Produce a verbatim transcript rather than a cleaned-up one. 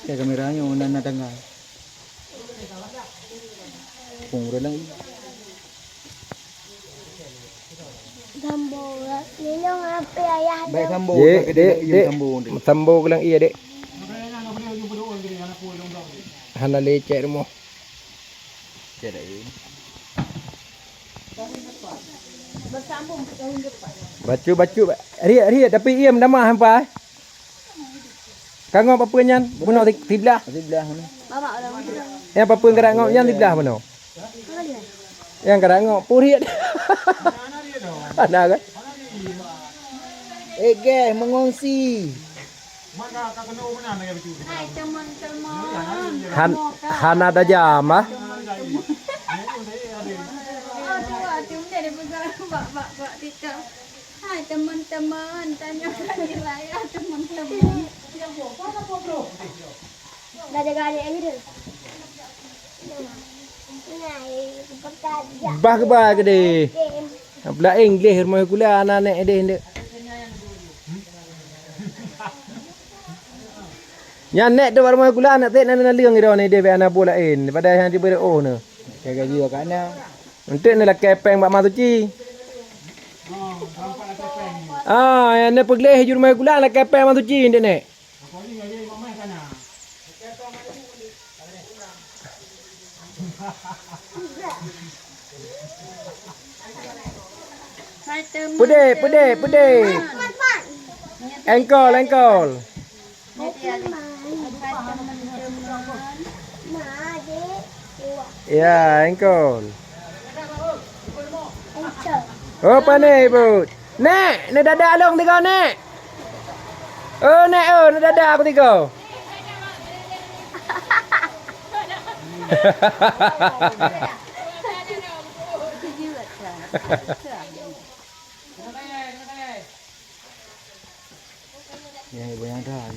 Kamera nyoe na, na tangga. Pung udah lagi. Sambo, nyoe apa ayah? Baik sambo, Dek, tak kena dek, dek. Sambo, dek. Sambo keulang iya, dek. Hana lecet rumoh. Cek dah, iya. Bacut, bacut. Riet, riet, tapi iem damah hampa, eh. Ka ngop apa nyan? Bunoe ti-, tiblah. Tiblah ni. Nyang apa gerak ngop nyan tiblah bunoe. Nyang gerak ngop puriet. Ada kan? Eh, guys, mengungsi. Hai, teman-teman. Han-, hana ada jam, ah. Aduh, aduh, dari pegang bak, bak, bak TikTok. Hai, teman-teman, tanyakan di raya, teman-teman. Dah jaga adik lagi tu. Bah keuba keudeh. Blah English rumoh sikula aneuk deh ndeuek. Nyan nek tu bak rumoh sikula aneuk tek na naleueng idong ni deh bak aneuk bu laén. Padahai nyang diberi oh na. Jaga jiwa kana. Enteuk na lakée péng bak ma suci. Ah, nyang na peugleh ju rumoh sikula lakée péng ma suci enteuk nek. Peude, peude, peude. Engkol, engkol. Ya, engkol. Oh, pane ibu. Nek, ni dada along tiga, Nek. Oh, Nek, oh, ni dada aku tiga. Ya, ibu yang ada.